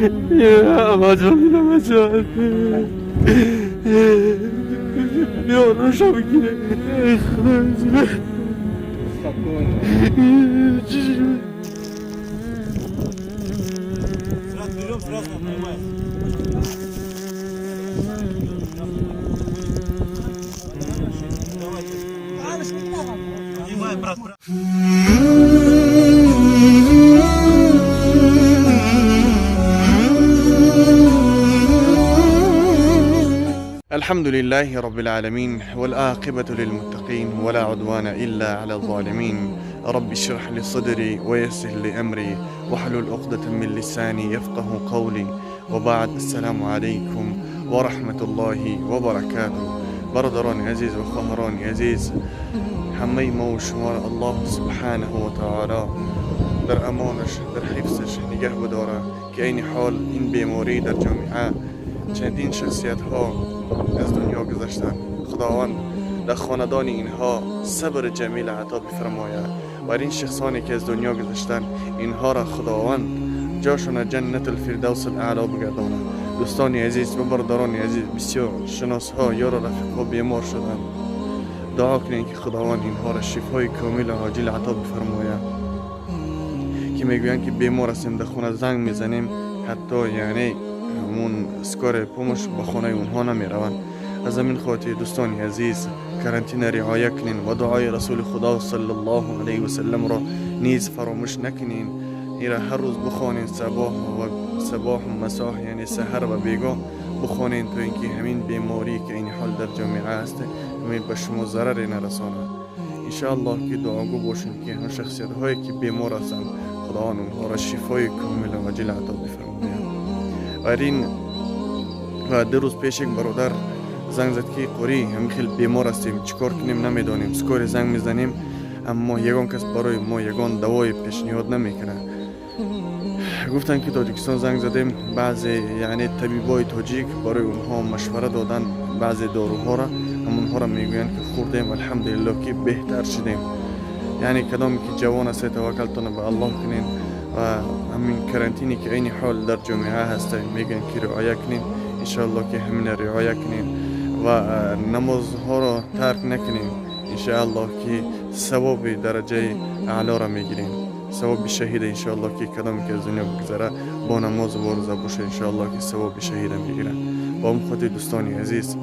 Амаҷон, биёрошам гире. Сразу берем, сразу поймаем. Снимай, брат. الحمد لله رب العالمين والعاقبة للمتقين ولا عدوان إلا على الظالمين رب اشرح لي صدري ويسر لي أمري واحلل عقدة من لساني يفقه قولي وبعد السلام عليكم ورحمة الله وبركاته. برادران عزیز و خواهران عزیز، همه ما و شما را الله سبحانه و تعالی در امانش در حفظش نگه بداره که این حال این بیماری در جامعه چندین شخصیت ها از دنیا گذشتند. خداوند در خاندان اینها صبر جمیل عطا بفرماید و این شخصانی که از دنیا گذشتند اینها را خداوند جاشون جنت الفردوس الاعلی بگرداند. دوستان عزیز و برادران عزیز، بسیار شناس ها یار رفیق ها بیمار شدند. دعا کنید که خداوند اینها را شفای کامل و عاجل عطا بفرماید. که میگویند که بیمار هستیم، در خونه زنگ میزنیم، حتی یعنی همون скорая помощь به خانه اونها نمیروند. از همین خاطر دوستان عزیز карантин رعایت کنین و دعای رسول خدا صلی الله علیه و سلم را نیز فراموش نکنین. ایرا هر روز بخوانین، صباح و صباح و مساء، یعنی سحر و بیگاه بخوانین تا اینکه همین بیماری که این حال در جامعه است همین به شما ضرر نرساند. انشاءالله که دعاگو باشین که هم شخصیت هایی که بیمار هستند خداوند اونها را شفای کامل و عاجل عطا بفرماید. و این و دو روز پیش یک برادر زنگ زد که قری هم خیلی بیمار هستیم، چیکار کنیم نمیدانیم، скорый زنگ میزنیم اما یگان کس برای ما یگان دوای پیشنهاد نمیکنه. گفتن که تاجیکستان زنگ زدیم، بعضی یعنی طبیبای تاجیک برای اونها مشوره دادن، بعضی داروها را همونها را میگویند که خوردیم الحمدلله که بهتر شدیم. یعنی کدامی که جوان است توکلتان به الله کنین و همین карантин ی که این حال در جامعه هست میگن که رعایت کنین، انشاءالله که همین رعایت کنین و نمازها را ترک نکنین، انشاءالله که ثواب درجه اعلا را میگیرین، ثواب شهید انشاءالله که کدام که از دنیا بگذره با نماز و روزه باشه انشاءالله که ثواب شهید میگیره. با اون خاطر دوستان عزیز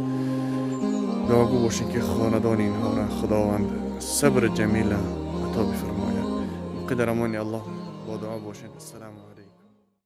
دعاگو باشین که خاندان اینها را خداوند صبر جمیل عطا بفرماید. قدر امان الله با دعا باشین. السلام علیکم.